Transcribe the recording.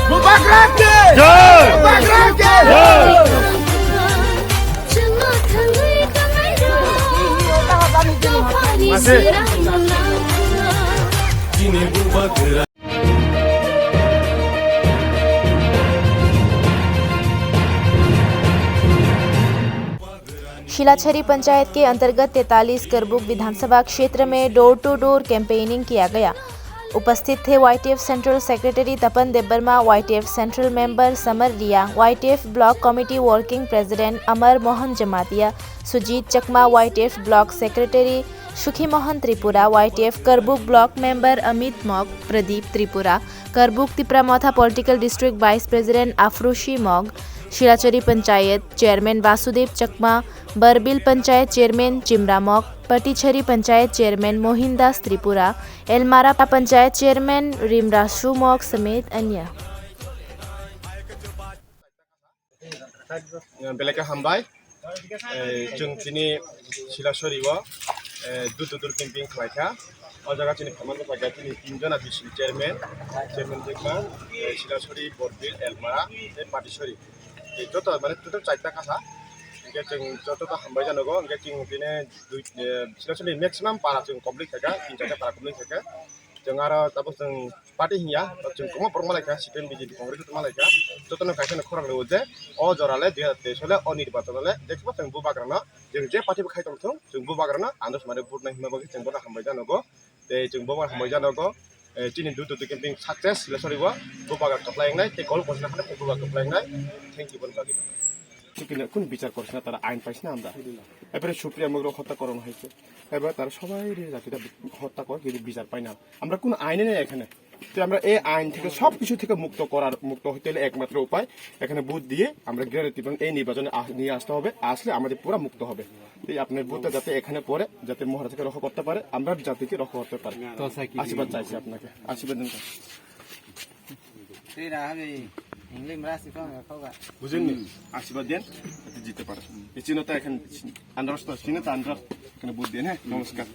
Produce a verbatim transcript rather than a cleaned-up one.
Bubagra ke! Jai! Bubagra ke! Jai! Masih. शिलाछड़ी पंचायत के अंतर्गत तैंतालीस करबुक विधानसभा क्षेत्र में डोर टू डोर कैंपेनिंग किया गया। उपस्थित थे YTF central secretary Tapan Debbarma, YTF central member Samar Riya, YTF block committee working president Amar Mohan Jamatia, Sujit Chakma, YTF block secretary Sukhi Mohan Tripura, YTF Karbuk block member Amit Mog, Pradip Tripura, Karbuk Tipra Motha political district vice president Afroshi Mog, Shilachhari panchayat chairman Vasudev Chakma, Barbil panchayat chairman Chimra Mog, Patichhari panchayat chairman Mohin Das Tripura, Elmara panchayat chairman Rimrasu Mog समेत अन्य। Belai khe hambai. Eh, chwng chini Silasori o, eh, dur dur camping khlai kha. O jaga chini phaimani bwsai kha chini tin jona D C chairman, chairman Jekma, eh, Silasori, Borbil, Elmara, tei Patisori. Eh, joto mane total charta kasa. Hingke chwng joto to hambai janogo, hingke chwng tini dui, eh, Silasori maximum para chwng complete khaikha, tin charta para complete khaikha. Chwng aro tabuk chwng party hinya, chwng kwbangma borok malaikha, C P M, B J P, Congress malaikha, jotono kaisa no khorang rwo je, o jora le dui hazar teis le, o nirbachon le, jekma chwng bubagra no, chwng je party bo khai tong thung, chwng bubagra no, andros mare vote nai hwnma bagwi chwng bono hambai janogo, tei chwng bono hambai janogo, eh, chini dutu tu camping success le sori o, bubagra kwplai wngnai, tei kol kosna khana bubagra kwplai wngnai, thank you bono bagwi. Chukino kun bichar korsina tara ain paisna amda. Ebere Supriya Mogro hotya koron haise. Ebere tara sobai re jati da hotya kor, kiri bichar paina. আমরা কোনো আইনে নেই এখানে। তো আমরা এই আইন থেকে সব কিছু থেকে মুক্ত করার, মুক্ত হতে হলে একমাত্র উপায় এখানে ভোট দিয়ে আমরা গ্রেনেড টিপন এই নির্বাচনে আস-, নিয়ে আসতে হবে, আসলে আমাদের পুরা মুক্ত হবে। এই আপনার ভোটটা যাতে এখানে পড়ে, যাতে মহারাজাকে রক্ষা করতে পারে, আমরা জাতিকে রক্ষা করতে পারি। তো স্যার, কি আশীর্বাদ চাইছি আপনাকে, আশীর্বাদ দিন sir. Tei ra hagwi English mra si phang ya khoga. বুঝেননি? আশীর্বাদ দেন, যাতে জিততে পারে। এই চিহ্নটা এখানে আন্দাজ তো, চিহ্নটা আন্দাজ, এখানে ভোট দেন, হ্যাঁ? নমস্কার।